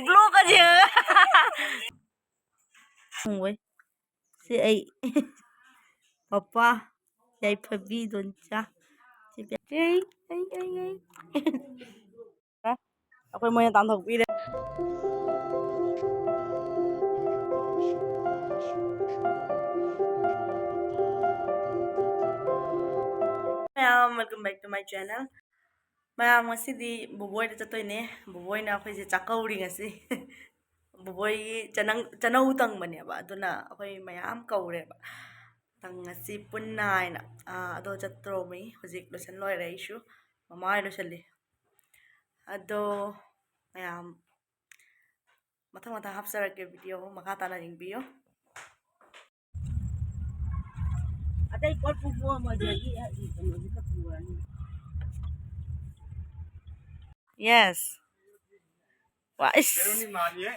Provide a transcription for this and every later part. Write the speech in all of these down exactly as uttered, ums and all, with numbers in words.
Block ꯑꯁꯦ ꯈꯪꯉꯣꯏ꯫ ꯁꯤ ꯑꯩ ꯄꯄꯥ ꯌꯥꯏꯐꯕꯤ ꯗꯣꯟꯆꯥ꯫ ꯁꯤ ꯑꯩ ꯑꯩ ꯑꯩ ꯑꯩ ꯑꯩꯈꯣꯏ ꯃꯣꯏꯅ ꯇꯥꯟꯊꯣꯛꯄꯤꯔꯦ꯫ ꯃꯌꯥꯝ, welcome back to my channel. ꯃꯌꯥꯝ, ꯉꯁꯤꯗꯤ ꯕꯣꯕꯣꯏꯗ ꯆꯠꯇꯣꯏꯅꯦ꯫ ꯕꯣꯕꯣꯏꯅ ꯑꯩꯈꯣꯏꯁꯦ ꯆꯥꯛꯀꯧꯔꯤ ꯉꯁꯤ꯫ ꯕꯣꯕꯣꯏꯒꯤ ꯆꯅꯪ-, ꯆꯅꯧ ꯇꯪꯕꯅꯦꯕ, ꯑꯗꯨꯅ ꯑꯩꯈꯣꯏ ꯃꯌꯥꯝ ꯀꯧꯔꯦꯕ꯫ ꯇꯪ ꯉꯁꯤ ꯄꯨꯟꯅ ꯍꯥꯏꯅ꯫ ꯑꯥ, ꯑꯗꯣ ꯆꯠꯇ꯭ꯔꯣꯃꯤ꯫ ꯍꯧꯖꯤꯛ ꯂꯣꯏꯁꯟ ꯂꯣꯏꯔꯦ ꯑꯩꯁꯨ꯫ ꯃꯃꯥ ꯍꯣꯏ ꯂꯣꯏꯁꯜꯂꯤ꯫ ꯑꯗꯣ ꯃꯌꯥꯝ ꯃꯊꯪ ꯃꯊꯪ ꯍꯥꯞꯆꯔꯛꯀꯦ video, ꯃꯈꯥ ꯇꯥꯅ ꯌꯦꯡꯕꯤꯌꯨ꯫ ꯑꯇꯩ ꯄꯣꯠ ꯄꯨ ꯄꯨꯔꯝꯃꯣꯏꯗꯤ ꯑꯩꯒꯤ ꯀꯩꯅꯣꯁꯤꯗ ꯄꯨꯔꯅꯤ꯫ Yes. ꯋꯥ, ꯏꯁ꯫ ꯀꯩꯅꯣꯅꯤ ꯃꯥꯜꯂꯤꯍꯦ꯫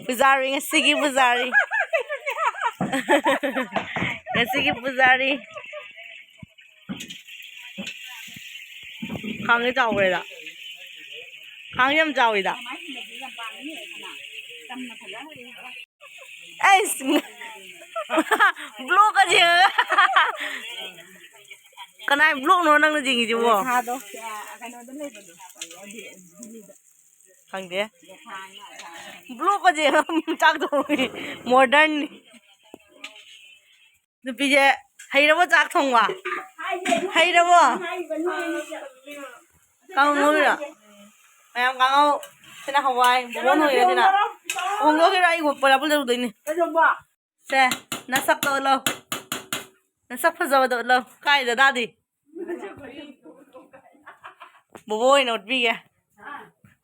ꯄꯨꯖꯥꯔꯤ, ꯉꯁꯤꯒꯤ ꯄꯨꯖꯥꯔꯤ꯫ ꯉꯁꯤꯒꯤ ꯄꯨꯖꯥꯔꯤ꯫ ꯈꯥꯡꯁꯦ ꯆꯥꯎꯈ꯭ꯔꯦꯗ꯫ ꯈꯥꯡꯁꯦ ꯌꯥꯝ ꯆꯥꯎꯋꯤꯗ꯫ ꯑꯩꯁ, block ꯑꯁꯦ꯫ ꯀꯅꯥꯏ blockꯅꯣ ꯅꯪꯅ ꯌꯦꯡꯉꯤꯁꯤꯕꯣ? ꯊꯥꯗꯣ, ꯀꯩꯅꯣꯗ ꯂꯩꯕꯗꯣ, ꯗꯤꯜꯂꯤꯗ꯫ ꯈꯪꯗꯦ꯫ Block ꯑꯁꯦ ꯆꯥꯛ ꯊꯣꯡꯉꯤ꯫ Modern꯫ ꯅꯨꯄꯤꯁꯦ ꯍꯩꯔꯕꯣ ꯆꯥꯛ ꯊꯣꯡꯕ? ꯍꯩꯔꯕꯣ? ꯀꯥꯡꯉꯧ ꯉꯧꯔꯤꯔꯣ? ꯃꯌꯥꯝ ꯀꯥꯡꯉꯧ꯫ ꯁꯤꯅ ꯍꯋꯥꯏ꯫ ꯕꯣꯕꯣ ꯊꯣꯡꯉꯤꯔꯣ ꯁꯤꯅ? ꯍꯣꯡꯗꯣꯛꯈꯤꯔꯣ? ꯑꯩ ꯄꯣꯂꯥꯄꯨꯜꯗ ꯇꯧꯗꯣꯏꯅꯦ꯫ ꯁꯦ, ꯅꯁꯛꯇꯣ ꯎꯠꯂꯣ꯫ ꯅꯁꯛ ꯐꯖꯕꯗꯣ ꯎꯠꯂꯣ꯫ ꯀꯥꯏ ꯗꯗꯥꯗꯤ? ꯕꯣꯕꯣ ꯑꯣꯏꯅ ꯎꯠꯄꯤꯒꯦ꯫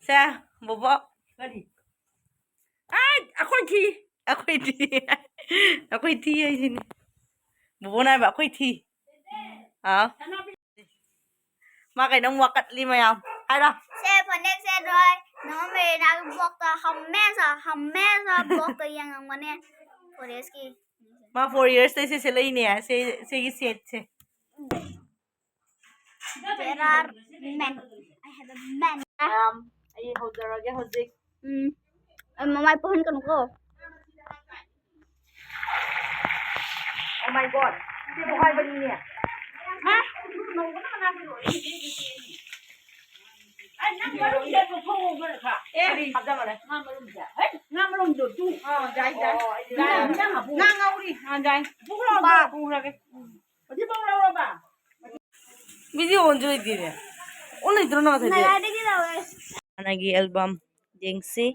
ꯁꯦ, ꯕꯣꯕꯣ꯫ ꯀꯔꯤ? ꯑꯩ, ꯑꯩꯈꯣꯏ ꯊꯤ꯫ ꯑꯩꯈꯣꯏ ꯊꯤ꯫ ꯑꯩꯈꯣꯏ ꯊꯤ ꯍꯥꯏꯁꯤꯅꯤ꯫ ꯕꯣꯕꯣꯅ ꯍꯥꯏꯕ, "ꯑꯩꯈꯣꯏ ꯊꯤ"꯫ ꯍꯥꯎ꯫ ꯃꯥ ꯀꯩꯅꯣꯝ ꯋꯥꯀꯠꯂꯤ ꯃꯌꯥꯝ꯫ ꯍꯥꯏꯔꯣ꯫ ꯁꯦ, ꯐꯅꯦꯛ ꯁꯦꯠꯂꯣꯏ꯫ ꯅꯣꯡꯃ ꯃꯦꯔꯤꯅꯥꯒꯤ vlogꯇ ꯍꯃꯦꯁꯥ, ꯍꯃꯦꯁꯥ vlogꯇ ꯌꯦꯡꯉꯝꯒꯅꯤ꯫ Forestꯀꯤ꯫ ꯃꯥ four years ꯇꯩ ꯁꯤ ꯁꯦꯠꯂꯛꯏꯅꯦ, ꯁꯤ, ꯁꯤꯒꯤ setꯁꯦ꯫ There are men. I have a man. ꯃꯌꯥꯝ, ꯑꯩ ꯍꯧꯖꯔꯒꯦ ꯍꯧꯖꯤꯛ꯫ ꯎꯝ. ꯑꯩ ꯃꯃꯥꯏ ꯄꯣꯛꯍꯟꯒꯅꯨꯀꯣ. Oh my God, ꯁꯤꯕꯨ ꯍꯥꯏꯕꯅꯤꯅꯦ꯫ ꯑꯦ, ꯀꯔꯤ ꯍꯥꯞꯆꯟꯕꯅꯦ? ꯉꯥ ꯃꯔꯨꯝꯗꯣ ꯇꯨ꯫ ꯑꯣ, ꯌꯥꯏ, ꯌꯥꯏ꯫ ꯑꯣ, ꯑꯩꯗꯤ ꯉꯥ ꯉꯧꯔꯤ꯫ ꯑꯥ, ꯌꯥꯏ꯫ ꯄꯨꯈ꯭ꯔꯣ, ꯄꯨꯈ꯭ꯔꯒꯦ꯫ ꯍꯧꯖꯤꯛ ꯄꯨꯈ꯭ꯔꯣꯕ꯫ Video on ꯂꯩꯇꯦꯅꯦ꯫ On ꯂꯩꯇ꯭ꯔꯣ ꯅꯪ ꯉꯁꯥꯏꯗꯤ? ꯉꯁꯥꯏꯗꯒꯤ ꯇꯧꯔꯦ꯫ ꯍꯥꯟꯅꯒꯤ album ꯌꯦꯡꯁꯤ꯫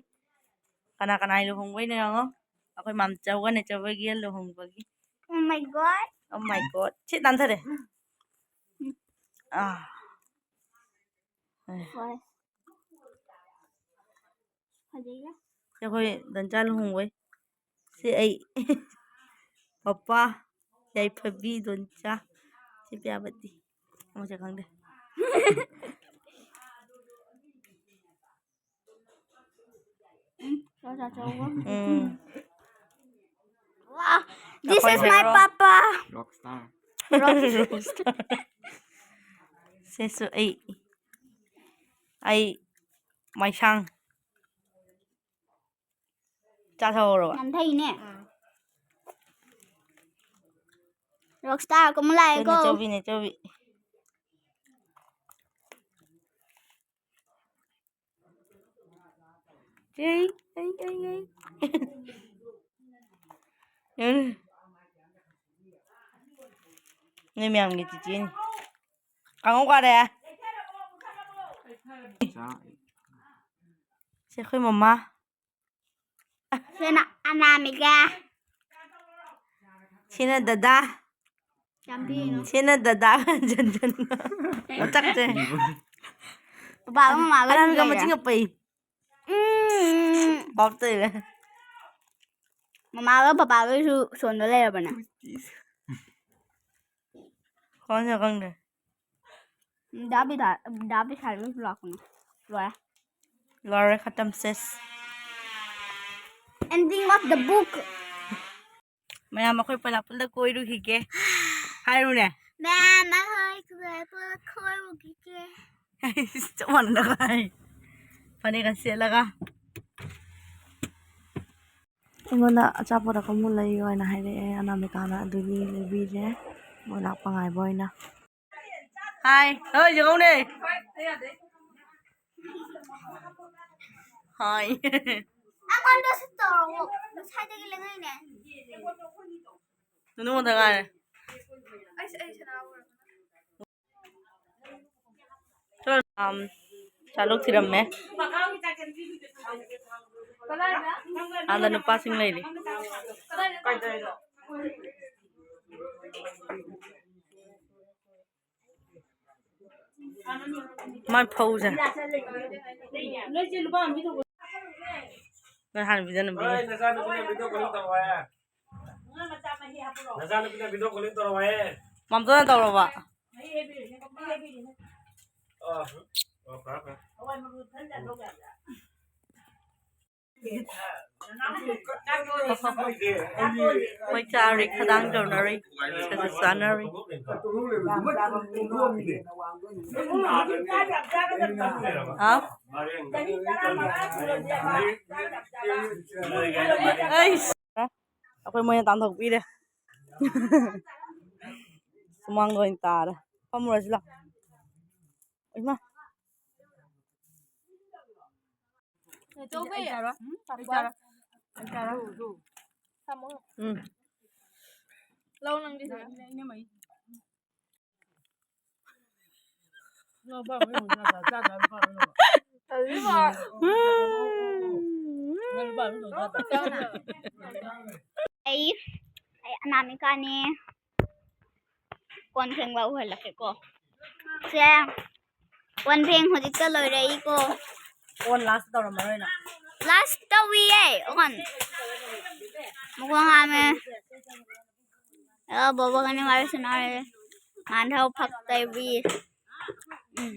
ꯀꯅꯥ ꯀꯅꯥ ꯂꯨꯍꯣꯡꯕꯩꯅꯣ ꯌꯦꯡꯉꯣ꯫ ꯑꯩꯈꯣꯏ ꯃꯥꯝꯆꯧꯒ ꯅꯦꯆꯧꯒꯒꯤ ꯂꯨꯍꯣꯡꯕꯒꯤ꯫ Oh my God. Oh my God. ꯁꯤ ꯅꯥꯟꯊꯔꯦ꯫ ꯑꯥ꯫ ꯍꯣꯏ꯫ ꯐꯖꯩꯌꯦ꯫ ꯁꯤ ꯑꯩꯈꯣꯏ ꯗꯟꯆꯥ ꯂꯨꯍꯣꯡꯕꯩ꯫ ꯁꯤ ꯑꯩ꯫ ꯄꯄꯥ, ꯌꯥꯏꯐꯕꯤ, ꯗꯣꯟꯆꯥ꯫ ꯁꯤ ꯄꯤꯌꯥꯕꯇꯤ꯫ ꯑꯃꯁꯦ ꯈꯪꯗꯦ꯫ ꯎꯝ, ꯆꯥꯎ, ꯆꯥꯎ, ꯆꯥꯎ꯫ ꯎꯝ꯫ Wow, this is my ꯑꯩꯈꯣꯏ hero. Papa. Rockstar. ꯁꯤꯁꯨ ꯑꯩ꯫ ꯑꯩ ꯃꯩꯁꯥꯡ꯫ ꯆꯥꯊꯍꯧꯔꯕ? ꯌꯥꯝ ꯊꯛꯏꯅꯦ꯫ Rockstar ꯀꯨꯝꯕ ꯂꯥꯛꯑꯦꯀꯣ꯫ ꯅꯦꯆꯧꯕꯤ, ꯅꯦꯆꯧꯕꯤ꯫ ꯆꯦ, ꯑꯩ, ꯑꯩ, ꯑꯩ꯫ ꯎꯝ꯫ ꯅꯣꯏ ꯃꯌꯥꯝꯒꯤ ꯆꯤꯆꯦꯅꯤ꯫ ꯀꯥꯡꯉꯧ ꯀꯥꯔꯦ꯫ ꯆꯥ ꯁꯤ ꯑꯩꯈꯣꯏ ꯃꯃꯥ꯫ ꯁꯤꯅ ꯑꯅꯥꯃꯤꯀꯥ꯫ ꯁꯤꯅ ꯗꯗꯥ꯫ ꯌꯥꯝ ꯄꯤꯛꯏꯅꯣ꯫ ꯁꯤꯅ ꯗꯗꯥ ꯖꯟꯖꯟ꯫ ꯃꯆꯥꯛꯁꯦ꯫ ꯄꯄꯥꯒ ꯃꯃꯥꯒ ꯑꯅꯥꯃꯤꯀꯥ ꯂꯩꯔꯦ꯫ ꯃꯆꯤꯟ ꯀꯞꯄꯩ꯫ ꯎꯝ꯫ ꯄꯥꯞ ꯇꯧꯔꯤꯔꯥ? ꯃꯃꯥꯒ ꯄꯄꯥꯒꯁꯨ ꯁꯣꯟꯗ ꯂꯩꯔꯕꯅꯦ꯫ ꯈꯪꯗꯦ, ꯈꯪꯗꯦ꯫ ꯗꯥ ꯕꯤꯗꯥ-, ꯗꯥ ꯕꯤꯁꯥꯜꯒꯁꯨ ꯂꯥꯛꯄꯅꯦ꯫ ꯂꯣꯏꯔꯦ꯫ ꯂꯣꯏꯔꯦ, ꯈꯇꯝ ꯁꯦꯁ꯫ Ending of the book. ꯃꯌꯥꯝ ꯑꯩꯈꯣꯏ ꯄꯂꯥꯄꯜꯗ ꯀꯣꯏꯔꯨꯈꯤꯒꯦ ꯍꯥꯏꯔꯨꯅꯦ꯫ ꯃꯌꯥꯝ ꯑꯩꯈꯣꯏ ꯄꯂꯥꯄꯜꯗ ꯀꯣꯏꯔꯨꯈꯤꯒꯦ꯫ ꯆꯞ ꯃꯥꯟꯅꯅ ꯍꯥꯏ꯫ ꯐꯅꯦꯛꯀ ꯁꯦꯠꯂꯒ꯫ ꯑꯩꯉꯣꯟꯗ ꯑꯆꯥꯄꯣꯠ ꯑꯀꯪꯕ ꯂꯩꯌꯣ ꯍꯥꯏꯅ ꯍꯥꯏꯔꯛꯑꯦ ꯑꯅꯥꯃꯤꯀꯥꯅ, ꯑꯗꯨꯒꯤ ꯂꯩꯕꯤꯔꯦ ꯃꯣꯏ ꯂꯥꯛꯄ ꯉꯥꯏꯕ ꯑꯣꯏꯅ꯫ ꯍꯥꯏ꯫ ꯍꯣꯏ, ꯌꯦꯡꯍꯧꯅꯦ꯫ ꯍꯥꯏ꯫ ꯑꯩꯉꯣꯟꯗꯁꯨ ꯇꯧꯔꯛꯑꯣ꯫ ꯉꯁꯥꯏꯗꯒꯤ ꯂꯩꯉꯩꯅꯦ꯫ ꯅꯉꯣꯟꯗ ꯉꯥꯏꯔꯦ꯫ ꯑꯩꯁ-, ꯑꯩ ꯁꯅꯥ ꯎꯔꯕ? ꯁꯣꯝ, ꯆꯥꯂꯨꯛ ꯊꯤꯔꯝꯃꯦ꯫ ꯑꯥꯗ ꯅꯨꯄꯥꯁꯤꯡ ꯂꯩꯔꯤ꯫ ꯃꯥꯏ ꯐꯧꯁꯦ꯫ ꯅꯣꯏ ꯍꯥꯟꯅ ꯄꯤꯖꯅꯕꯤ꯫ ꯍꯣꯏ, ꯅꯆꯥꯅꯨꯄꯤꯅ video calling ꯇꯧꯔꯛꯑꯣ ꯍꯥꯏ꯫ ꯅꯆꯥꯅꯨꯄꯤꯅ video calling ꯇꯧꯔꯛꯑꯣ ꯍꯥꯏ꯫ ꯃꯥꯝꯇꯣꯟꯅ ꯇꯧꯔꯕ? ꯑ, ꯑ, ꯐꯔꯦ, ꯐꯔꯦ꯫ ꯃꯣꯏ ꯆꯥꯔꯤ, ꯈꯗꯥꯡ ꯇꯧꯅꯔꯤ, ꯆꯥꯅꯔꯤ꯫ ꯍꯥ? ꯑꯩꯁ꯫ ꯑꯩꯈꯣꯏ ꯃꯣꯏꯅ ꯇꯥꯟꯊꯣꯛꯄꯤꯔꯦ꯫ ꯁꯨꯃꯥꯡꯗ ꯑꯣꯏꯅ ꯇꯥꯔꯦ꯫ ꯐꯝꯃꯨꯔꯁꯤ ꯂꯥꯎ꯫ ꯏꯃꯥ꯫ ꯆꯧꯕꯤ꯫ ꯑꯩ ꯆꯥꯔꯣ꯫ ꯎꯝ, ꯆꯥꯔꯣ꯫ ꯑꯩ ꯆꯥꯔꯣ꯫ ꯊꯝꯃꯣ꯫ ꯎꯝ꯫ ꯂꯧ ꯅꯪꯗꯤ꯫ ꯑꯩ, ꯑꯩ ꯑꯅꯥꯃꯤꯀꯥꯅꯦ꯫ ꯀꯣꯟ ꯐꯦꯡꯕ ꯎꯍꯜꯂꯛꯀꯦꯀꯣ꯫ ꯁꯦ, ꯀꯣꯟ ꯐꯦꯡ ꯍꯧꯖꯤꯛꯇ ꯂꯣꯏꯔꯛꯏꯀꯣ꯫ ꯀꯣꯟ last ꯇꯧꯔꯝꯃꯔꯣꯏ ꯅꯪ꯫ Last ꯇꯧꯏꯌꯦ, ꯑꯣꯟ꯫ ꯃꯈꯣꯡ ꯍꯥꯝꯃꯦ꯫ ꯑ, ꯕꯣꯕꯣꯒꯅꯦ ꯋꯥꯔꯤ ꯁꯥꯟꯅꯔꯦ꯫ ꯃꯥꯟꯙꯧ ꯐꯛ ꯇꯩꯕꯤ꯫ ꯎꯝ꯫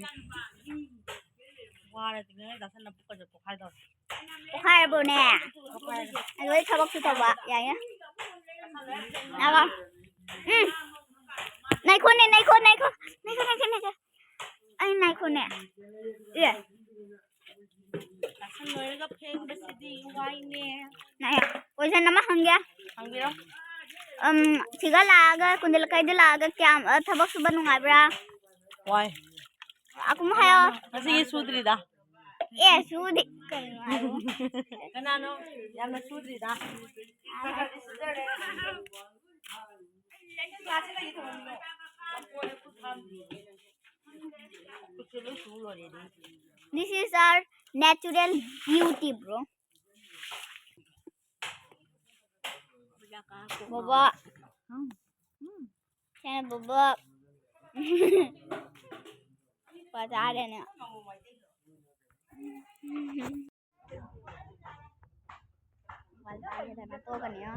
ꯋꯥꯔꯗꯤ ꯉꯥꯏ ꯆꯥꯁꯟꯅ ꯄꯨꯛꯀꯁꯦ ꯄꯣꯛꯈꯥꯏꯗꯧꯔꯦ꯫ ꯄꯣꯛꯈꯥꯏꯔꯕꯣꯅꯦ? ꯄꯣꯛꯈꯥꯏꯔꯦ꯫ ꯑꯗꯨꯗꯤ ꯊꯕꯛꯁꯨ ꯇꯧꯕ ꯌꯥꯏꯌꯦ꯫ ꯉꯥꯏꯈꯣ꯫ ꯎꯝ꯫ ꯅꯥꯏꯈꯣꯅꯦ, ꯅꯥꯏꯈꯣ, ꯅꯥꯏꯈꯣ꯫ ꯅꯥꯏꯈꯣ, ꯅꯥꯏꯈꯣ, ꯅꯥꯏꯈꯣ꯫ ꯑꯩ ꯅꯥꯏꯈꯣꯅꯦ꯫ ꯑꯦ꯫ ꯂꯣꯏꯔꯒ ꯐꯦꯡꯕꯁꯤꯗꯤ ꯋꯥꯏꯅꯦ꯫ ꯅꯥꯏꯈꯣ꯫ Question ꯑꯃ ꯍꯪꯒꯦ꯫ ꯍꯪꯕꯤꯔꯣ꯫ ꯎꯝ, ꯁꯤꯒ ꯂꯥꯛꯑꯒ, ꯀꯨꯟꯗ ꯂꯩꯀꯥꯏꯗ ꯂꯥꯛꯑꯒ ꯀꯌꯥꯝ, ꯑ, ꯊꯕꯛ ꯁꯨꯕ ꯅꯨꯡꯉꯥꯏꯕ꯭ꯔꯥ? ꯋꯥꯏ꯫ ꯑꯀꯨꯝ ꯍꯥꯏꯌꯣ꯫ ꯉꯁꯤꯒꯤ ꯁꯨꯗ꯭ꯔꯤꯗ꯫ ꯑꯦ, ꯁꯨꯗꯦ꯫ ꯀꯩꯅꯣ ꯍꯥꯏꯕꯨ? ꯀꯅꯥꯅꯣ? ꯌꯥꯝꯅ ꯁꯨꯗ꯭ꯔꯤꯗ꯫ This is our natural beauty, bro. ꯕꯣꯕꯣꯛ꯫ ꯁꯦ, ꯕꯣꯕꯣꯛ꯫ ꯄꯥ ꯆꯥꯔꯦꯅꯦ꯫ ꯃꯣꯕꯥꯏꯜ ꯄꯥꯏꯒꯦꯗꯅ ꯇꯣꯛꯀꯅꯤ, ꯍꯥ?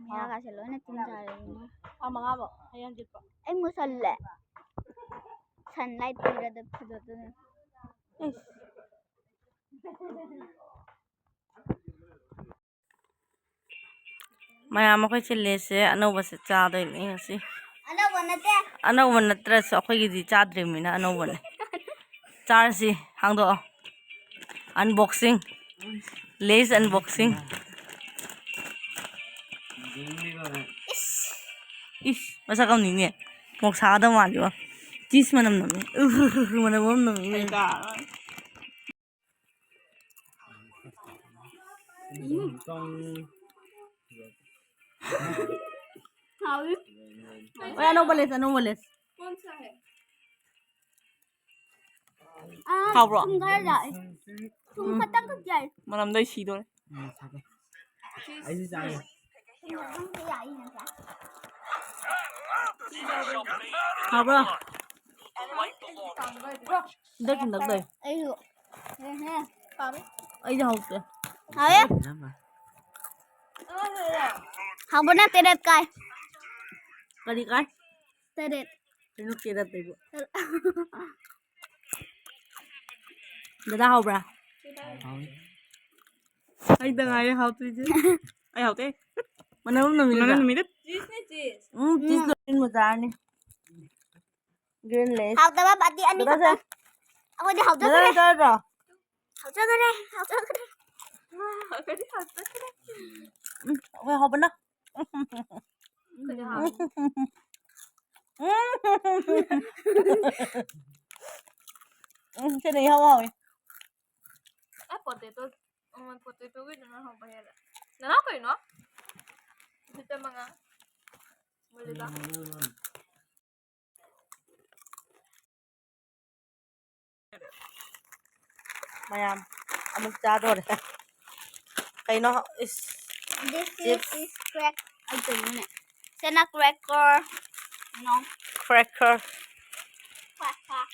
ꯃꯌꯥꯒꯁꯦ ꯂꯣꯏꯅ ꯇꯤꯟ ꯆꯥꯔꯦ, ꯏꯕꯨꯡꯉꯣ꯫ ꯊꯥ ꯃꯉꯥꯕꯣ? ꯍꯌꯦꯡ ꯍꯪꯆꯤꯠꯄꯣ? ꯑꯩ ꯃꯨꯁꯜꯂꯦ꯫ Sunlight ꯄꯤꯔꯗꯤ ꯐꯖꯗꯣꯏꯅꯦ꯫ ꯏꯁ꯫ ꯃꯌꯥꯝ, ꯑꯩꯈꯣꯏ ꯆꯤꯜꯂꯦꯁꯦ ꯑꯅꯧꯕꯁꯦ ꯆꯥꯗꯣꯏꯅꯦ ꯉꯁꯤ꯫ ꯑꯅꯧꯕ ꯅꯠꯇꯦ꯫ ꯑꯅꯧꯕ ꯅꯠꯇ꯭ꯔꯁꯨ ꯑꯩꯈꯣꯏꯒꯤꯗꯤ ꯆꯥꯗ꯭ꯔꯤꯕꯅꯤꯅ ꯑꯅꯧꯕꯅꯦ꯫ ꯆꯥꯔꯁꯤ, ꯍꯥꯡꯗꯣꯛꯑꯣ꯫ Unboxing, Lay's unboxing꯫ ꯏꯁ꯫ ꯏꯁ, ꯃꯁꯛ ꯑꯃ ꯅꯤꯡꯉꯦ꯫ ꯃꯣꯛ ꯁꯥꯒꯗꯕ ꯃꯥꯜꯂꯤꯕꯣ꯫ Cheese ꯃꯅꯝ ꯅꯝꯃꯦ꯫ ꯎ, ꯃꯅꯝ ꯑꯃ ꯅꯝꯃꯦ꯫ ꯍꯥꯎꯋꯤ꯫ ꯑꯣꯏ, ꯑꯅꯧꯕ ꯂꯦꯁ, ꯑꯅꯧꯕ ꯂꯦꯁ꯫ ꯀꯣꯟ ꯁꯥ ꯍꯦ? ꯑꯥ, ꯍꯥꯎꯕ꯭ꯔꯣ? ꯊꯨꯝ ꯈꯔ ꯌꯥꯛꯑꯦ꯫ ꯊꯨꯝ ꯎꯝ꯫ ꯈꯇꯪ ꯈꯛ ꯌꯥꯛꯑꯦ꯫ ꯃꯅꯝꯗꯣ ꯑꯩ ꯁꯤꯗꯣꯔꯦ꯫ ꯎꯝ, ꯁꯥꯗꯦ꯫ ꯑꯩꯁꯨ ꯆꯥꯒꯦ꯫ ꯊꯨꯝ ꯈꯇꯪ ꯈꯛ ꯌꯥꯛꯏ ꯅꯠꯇ꯭ꯔꯥ? ꯍꯥꯎꯕ꯭ꯔꯣ? ꯁꯤꯗ ꯊꯤꯟꯗꯛꯇꯣꯏ꯫ ꯑꯩꯁꯨ꯫ ꯑꯩꯗꯤ ꯍꯥꯎꯇꯦ꯫ ꯍꯥꯎꯋꯦ? ꯍꯥꯎꯕꯅ ꯇꯔꯦꯠ ꯀꯥꯏ꯫ ꯀꯔꯤ ꯀꯥꯏ? ꯇꯔꯦꯠ꯫ ꯀꯩꯅꯣ ꯇꯔꯦꯠ ꯇꯩꯕꯨ? ꯗꯗꯥ ꯍꯥꯎꯕ꯭ꯔꯥ? ꯍꯥꯎꯋꯤ꯫ ꯑꯩꯗ ꯉꯥꯏꯔꯦ ꯍꯥꯎꯇ꯭ꯔꯤꯁꯦ꯫ ꯑꯩ ꯍꯥꯎꯇꯦ꯫ ꯃꯅꯝ ꯑꯃ ꯅꯝꯃꯤꯗ꯫ ꯃꯅꯝ ꯅꯝꯃꯤꯗ꯫ ꯆꯤꯁꯅꯦ, ꯆꯤꯁ꯫ ꯎꯝ, ꯆꯤꯁ ꯂꯣꯏꯅ ꯃꯆꯥꯅꯤ꯫ Green lace꯫ ꯍꯥꯎꯇꯕ ꯕꯥꯇꯤ ꯑꯅꯤ ꯈꯛꯇꯪ꯫ ꯑꯩꯈꯣꯏꯗꯤ ꯍꯥꯎꯖꯈ꯭ꯔꯦ꯫ ꯅꯪ ꯆꯥꯔꯗ꯭ꯔꯣ? ꯍꯥꯎꯖꯈ꯭ꯔꯦ, ꯍꯥꯎꯖꯈ꯭ꯔꯦ꯫ ꯎꯝ, ꯑꯩꯈꯣꯏ ꯍꯥꯎꯕꯅ꯫ ꯑꯩꯈꯣꯏꯗꯤ ꯍꯥꯎ-, ꯎꯝ, ꯁꯤꯅ ꯏꯍꯥꯎ ꯍꯥꯎꯋꯤ꯫ ꯑꯦ, potato, ꯎꯝ, potatoꯒꯤꯗꯨꯅ ꯍꯥꯎꯕ ꯍꯦꯜꯂꯦ꯫ ꯅꯅꯥꯎ ꯀꯩꯅꯣ? ꯂꯤꯇꯔ ꯃꯉꯥ꯫ ꯃꯨꯜꯂꯤꯕ꯫ ꯃꯌꯥꯝ ꯑꯃꯨꯛ ꯆꯥꯗꯣꯔꯦ꯫ ꯀꯩꯅꯣ? ꯏꯁ꯫ This is, chips. Is crack. ꯑꯩ ꯀꯩꯅꯣꯅꯦ? ꯁꯤꯅ cracker꯫ ꯀꯩꯅꯣ? Cracker꯫ Cracker꯫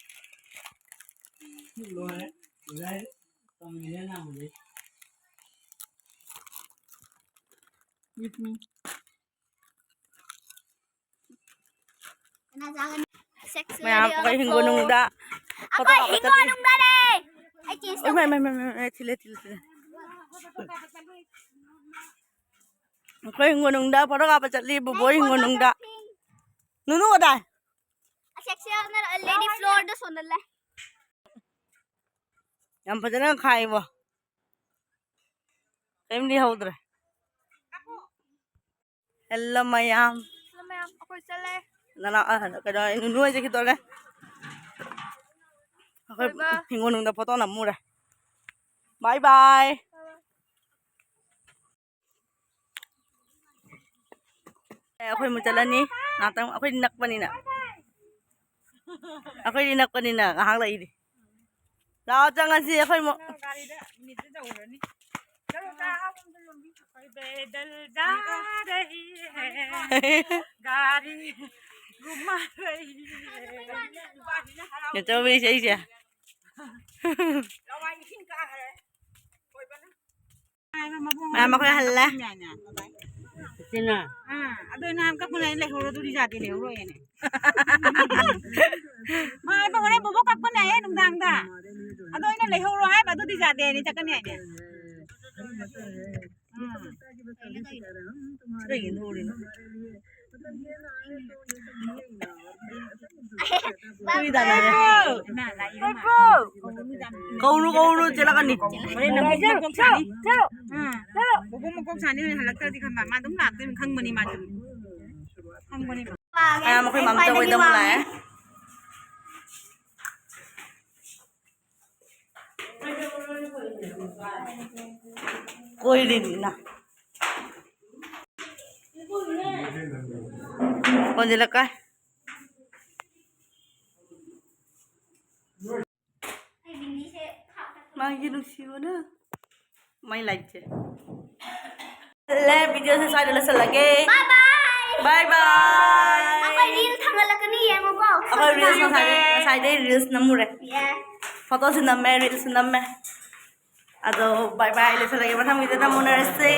ꯂꯣꯏꯔꯦ꯫ ꯂꯣꯏꯔꯦ꯫ ꯎꯝ꯫ ꯀꯅꯥ ꯆꯥꯒꯅꯤ? ꯃꯌꯥꯝ, ꯑꯩꯈꯣꯏ ꯍꯤꯡꯒꯣꯜꯅꯨꯡꯗ photo ꯀꯥꯞꯄ ꯆꯠꯂꯤ꯫ ꯑꯩꯈꯣꯏ ꯍꯤꯡꯒꯣꯜꯅꯨꯡꯗꯅꯦ꯫ ꯑꯩ change ꯇꯧꯒꯦ꯫ ꯏꯃꯥꯏ, ꯏꯃꯥꯏ, ꯏꯃꯥꯏ, ꯏꯃꯥꯏ, ꯊꯤꯜꯂꯦ, ꯊꯤꯜꯂꯦ, ꯊꯤꯜꯂꯦ꯫ ꯑꯩꯈꯣꯏ ꯍꯤꯡꯒꯣꯜꯅꯨꯡꯗ photo ꯀꯥꯞꯄ ꯆꯠꯂꯤ, ꯕꯣꯕꯣꯏ ꯍꯤꯡꯒꯣꯜꯅꯨꯡꯗ꯫ ꯅꯨꯅꯨ ꯀꯗꯥꯏ? ꯑꯁꯦꯛꯁꯤ ꯌꯥꯎꯅ lady flowerꯗ ꯁꯣꯟꯗꯜꯂꯦ꯫ ꯌꯥꯝ ꯐꯖꯅ ꯈꯥꯛꯏꯕꯣ꯫ ꯀꯔꯤꯝ ꯂꯤꯍꯧꯗ꯭ꯔꯦ꯫ Hello ꯃꯌꯥꯝ꯫ Hello ꯃꯌꯥꯝ, ꯑꯩꯈꯣꯏ ꯆꯠꯂꯦ꯫ ꯅꯅꯥꯎ, ꯑ, ꯀꯩꯅꯣ, ꯅꯨꯅꯨ ꯍꯣꯏ ꯆꯠꯈꯤ ꯇꯧꯔꯦ꯫ ꯑꯩꯈꯣꯏ ꯀꯣꯏꯕ꯫ ꯍꯤꯡꯒꯣꯜꯅꯨꯡꯗ photo ꯅꯝꯃꯨꯔꯦ꯫ Bye bye꯫ ꯑꯦ, ꯑꯩꯈꯣꯏ ꯑꯃꯨꯛ ꯆꯠꯂꯅꯤ꯫ ꯉꯥꯛꯇꯪ, ꯑꯩꯈꯣꯏꯗꯤ ꯅꯛꯄꯅꯤꯅ꯫ ꯑꯩꯈꯣꯏꯗꯤ ꯅꯛꯄꯅꯤꯅ ꯉꯥꯏꯍꯥꯛ ꯂꯩꯔꯤ꯫ ꯂꯥꯛꯑꯣ, ꯆꯪꯉꯁꯤ ꯑꯩꯈꯣꯏ ꯑꯃꯨꯛ꯫ ꯒꯥꯔꯤꯗ ꯃꯤꯅꯤꯠꯇ ꯌꯧꯔꯅꯤ꯫ ꯆꯠꯂꯣ, ꯆꯥ ꯑꯃꯨꯛꯇ ꯂꯣꯟꯕꯤ꯫ ꯄꯩꯗꯜ ꯖꯥ ꯔꯍꯤ ꯍꯦ, ꯒꯥꯔꯤ ꯘꯨꯃꯥ ꯔꯍꯤ ꯍꯦ꯫ ꯅꯦꯆꯧꯕꯤ ꯏꯁꯩꯁꯦ꯫ ꯂꯋꯥꯏ ꯏꯁꯤꯡ ꯀꯥꯈ꯭ꯔꯦ꯫ ꯃꯌꯥꯝ ꯑꯩꯈꯣꯏ ꯍꯜꯂꯦ꯫ ꯁꯤꯅ꯫ ꯑꯥ, ꯑꯗꯣ ꯅꯍꯥꯟ ꯀꯛꯄꯅ ꯑꯩꯅ ꯂꯩꯍꯧꯔꯣ, ꯑꯗꯨꯗꯤ ꯌꯥꯗꯦ, ꯂꯩꯍꯧꯔꯣꯏꯅꯦ꯫ ꯃꯥ ꯍꯥꯏꯕ ꯍꯣꯔꯦꯟ ꯕꯣꯕꯣꯛ ꯀꯛꯄꯅꯦ ꯍꯥꯏꯌꯦ ꯅꯨꯡꯗꯥꯡꯗ꯫ ꯑꯗꯣ ꯑꯩꯅ ꯂꯩꯍꯧꯔꯣ ꯍꯥꯏꯕ, ꯑꯗꯨꯗꯤ ꯌꯥꯗꯦꯅꯦ, ꯆꯠꯀꯅꯤ ꯍꯥꯏꯅꯦ꯫ ꯀꯩꯒꯤꯅꯣ ꯎꯔꯤꯅꯣ? ꯀꯧꯔꯨ, ꯀꯧꯔꯨ, ꯆꯦꯜꯂꯛꯀꯅꯤ꯫ ꯃꯕꯣꯛ ꯃꯀꯣꯛ ꯁꯥꯅꯤ, ꯍꯣꯔꯦꯟ ꯍꯜꯂꯛꯇ꯭ꯔꯗꯤ ꯈꯪꯕ꯫ ꯃꯥ ꯑꯗꯨꯝ ꯂꯥꯛꯇꯣꯏꯅꯤ ꯈꯪꯕꯅꯤ ꯃꯥꯁꯨ꯫ ꯈꯪꯕꯅꯤ꯫ ꯑꯥ, ꯃꯈꯣꯏ ꯃꯥꯝꯆꯧ ꯍꯣꯏꯗ ꯑꯃꯨꯛ ꯂꯥꯛꯑꯦ꯫ ꯀꯣꯏꯔꯤꯅꯤꯅ꯫ ꯀꯣꯟꯁꯤꯜꯂꯛꯀꯥꯏ꯫ ꯃꯥꯒꯤ ꯅꯨꯡꯁꯤꯕꯅ ꯃꯩ ꯂꯥꯏꯠꯁꯦ꯫ ꯂꯦ, video ꯁꯦ ꯁ꯭ꯋꯥꯏꯗ ꯂꯣꯏꯁꯤꯜꯂꯒꯦ꯫ Bye bye. Bye bye. ꯑꯩꯈꯣꯏ reel ꯊꯥꯒꯠꯂꯛꯀꯅꯤ, ꯌꯦꯡꯉꯨꯀꯣ꯫ ꯑꯩꯈꯣꯏ reels ꯉꯁꯥꯏꯗꯩ, ꯉꯁꯥꯏꯗꯩ reels ꯅꯝꯃꯨꯔꯦ꯫ Yeah. Photo ꯁꯨ ꯅꯝꯃꯦ, reel ꯁꯨ ꯅꯝꯃꯦ꯫ ꯑꯗꯣ bye bye ꯂꯣꯏꯁꯤꯜꯂꯒꯦ, ꯃꯊꯪ video ꯗ ꯑꯃꯨꯛ ꯎꯅꯔꯁꯦ꯫